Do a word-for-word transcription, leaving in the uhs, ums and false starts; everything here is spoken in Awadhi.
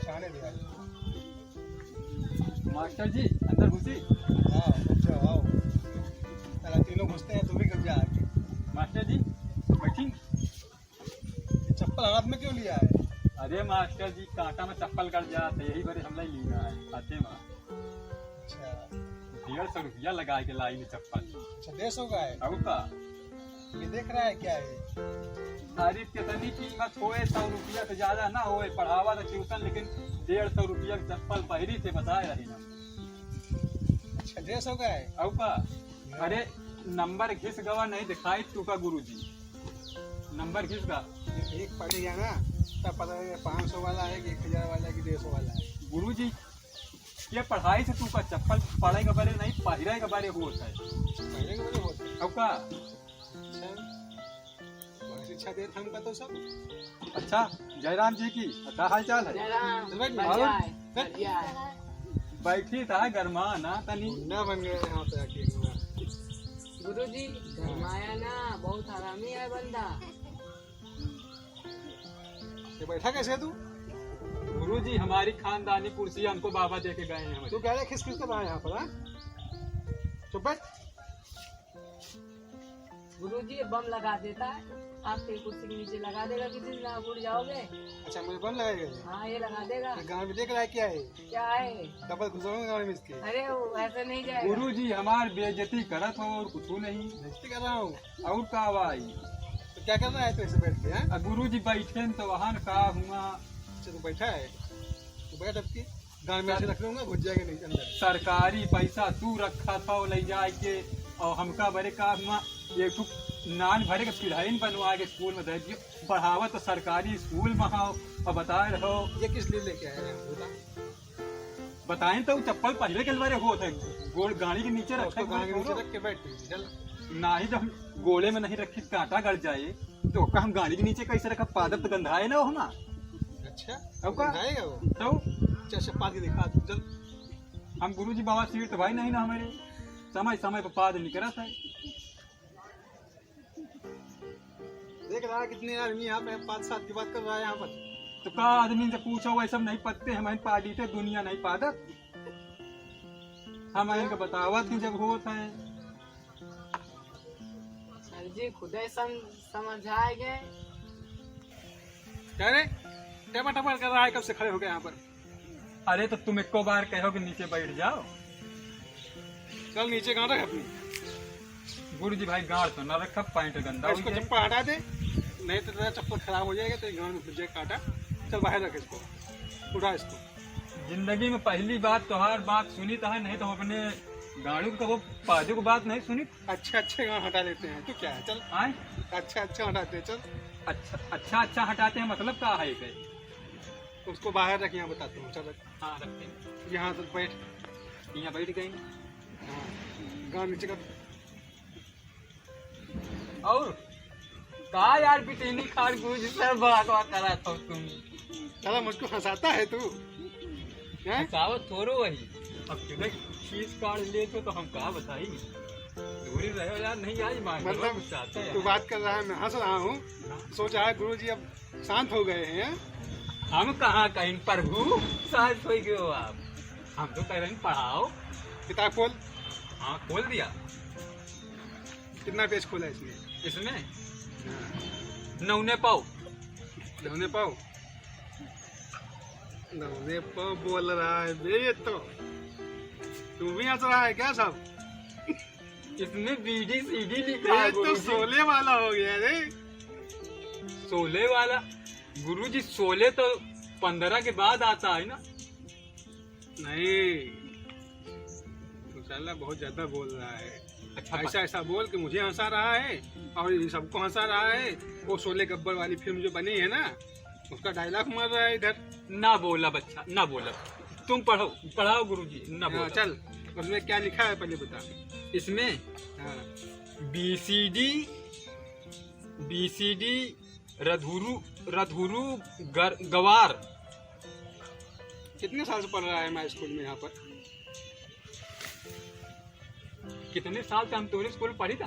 काने दे यार। मास्टर जी, अंदर घुसी। हाँ, बच्चा, आओ। चला, तीनों घुसते हैं, तुम भी कब जा आगे। मास्टर जी, बैठी। ये चप्पल हाथ में क्यों लिया है? अरे मास्टर जी, कांटा में चप्पल गड़ जात है, यही बरे हम लाई लीना है, हाथे में। अच्छा। डेढ़ सौ रुपया लगा के लाई ने चप्पल। अच्छा, डेढ़ सौ का है? अब का? ये देख रहा है क्या है? अरे कितनी कीमत होए, सौ रुपया से ज्यादा ना होए, पढ़ावा तो ट्यूशन, लेकिन डेढ़ सौ रुपया के चप्पल पहिरी से बताए रही ना। अच्छा, डेढ़ सौ का है? अब का? हाँ। अरे नंबर घिस गवा नहीं दिखाई तू का गुरुजी, नंबर घिस गा। एक पहले जाना, तब पता लगे पाँच सौ वाला है कि एक हजार वाला है कि डेढ़ सौ वाला है। गुरुजी, ये पढ़ाई से तू का चप्पल पड़े के बारे नहीं, पहिरे के बारे होत है। पहिरे के बारे होत है। अब का? अच्छा, बड़ी शिक्षा देत हमका तो सब। अच्छा, जयराम जी की का हाल चाल है? जयराम, चल बैठ। बढ़िया और? है, बढ़िया है। बैठी था, गरमा ना तनी। गुंडा बन गए यहाँ पे आके एक बार। गुरुजी, गरमाया ना, बहुत हरामी है बंदा। ये बैठा कैसे है तू? गुरुजी, हमारी खानदानी कुर्सी हमको बाबा दे के गए हैं हमारे। तू क्या खिस खिस कर रहा है यहाँ पर, हाँ? चुप बैठ। गुरुजी, ये बम लगा देता है, आपके कुर्सी के नीचे लगा देगा, किसी दिन आप उड़ जाओगे। अच्छा, मुझे बम लगाएगा ये? हाँ, ये लगा देगा। ये गाँव में देख रहा है क्या है? क्या है? डबल घुसाऊंगा गाँव में इसके। अरे, वो ऐसे नहीं जाएगा। गुरुजी, हमार बेइज्जती करत हो और कुछ नहीं। बेइज्जती कर रहा हूँ। और का भाई? तो क्या कर रहा है तू ऐसे बैठ के, हैं? आ, गुरुजी बैठे न तो वहाँ न का हुआ। अच्छा, तू बैठा है, तू बैठ अब की। गाँव में ऐसे रख लूंगा, घुस जाएगा नहीं अंदर। सरकारी पैसा तू रखा था, ले जाए के, और हमका बरे का हुआ, एक ठो नान भरे के पिढ़ाइन बनवा के स्कूल में दे दियो, पढ़ावा तो सरकारी स्कूल में हो, और बता रहो। ये किस लिए लेके आए हैं, बता? बताएं तो चप्पल पहले के बारे होत है, गोड़ गाड़ी के नीचे रखे, उसको गाड़ी के नीचे रख के बैठ गई, चल। ना ही जब गोड़े में नहीं रखी, कांटा गड़ जाए, तो ओका हम गाड़ी के नीचे कैसे रखब? पादब तो गंधाए ना हो हमार। अच्छा, अब का? गंधाएगा वो? तो? अच्छा, अच्छा, पाद के दिखा तू, चल। हम गुरुजी बाबा सीट तो भाई नहीं ना हमारे, समय समय पर पाद निकलत है। देख रहा है कितने आदमी यहाँ पे पाँच सात की बात कर रहा है यहाँ पर। तो का आदमी से पूछो, वैसे हम नहीं पत्ते, हमारे पार्टी से दुनिया नहीं पादत। हम इनका बतावत ही जब होत है। सर जी खुदे सम-, समझाए गए। क्या रे, टपा टपा कर रहा है कब से खड़े होके यहाँ पर? अरे तो तुम एको बार कहो कि नीचे बैठ जाओ। चल नीचे गांड रख अपनी। गुरुजी भाई गांड तो ना रखा, पैंट गंदा हो इसको जाए। चप्पल हटा दे, नहीं तो तेरा चप्पल खराब हो जाएगा, तेरे गांड में घुस जाए कांटा। चल बाहर रख इसको, उठा इसको। जिंदगी में पहली बार तोहार बात सुनी तो है, नहीं तो हम अपने गाड़ू को कबो पाजू को बात नहीं सुनी। अच्छे अच्छे गांड हटा लेते हैं, तू क्या है, चल। आए? अच्छे अच्छे हटाते हैं, चल। अच्छा अच्छा अच्छा हटाते हैं, मतलब का है के? उसको बाहर रख, यहाँ बताता हूँ, चल। हाँ, रखते हैं। यहाँ तो बैठ। यहाँ बैठ गए। हाँ, गांड नीचे कर। और का यार, बिटेनी खान गुरुजी सर बकवास करा था तुम। साला मुझको हंसाता है तू, हैं? हंसावत थोड़ो वही। अब किधर खींच काट ले तो, तो हम का बताई? दूरी रहो यार, नहीं आई मान लो, मतलब, गुस्साते तू हैं। बात कर रहा है, मैं हंस रहा हूँ। हाँ। सोच रहा है गुरुजी अब शांत हो गए हैं। हम कहाँ कहीं प्रभु शांत हो गए हो आप? हम तो कह रहे हैं पढ़ाओ। किताब खोल। हाँ, खोल दिया। कितना पेज खोला इसमें? इसमें? हाँ। नौने पाव। नौने पाव? नौने पाव बोल रहा है बे ये तो। तू भी हंस रहा है क्या सब? इसमें बीडी सीडी लिखा है ये तो गुरुजी। शोले वाला हो गया रे। शोले वाला? गुरुजी, शोले तो पन्द्रह के बाद आता है ना। नहीं, तो साला बहुत ज्यादा बोल रहा है। अच्छा, ऐसा, ऐसा बोल के मुझे हंसा रहा है और इन सबको हंसा रहा है। वो शोले गब्बर वाली फिल्म जो बनी है ना, उसका डायलॉग मार रहा है इधर। ना बोला बच्चा, ना बोला। तुम पढ़ो, पढ़ाओ गुरुजी, ना हाँ, बोला। चल, उसमें क्या लिखा है पहले बता। इसमें हाँ। B C D, B C D, रधुरु, रधुरु गर-, गवार। कितने साल से पढ़ रहा है मैं स्कूल में यहाँ पर? कितने साल से हम तोरे स्कूल में पढ़ी था?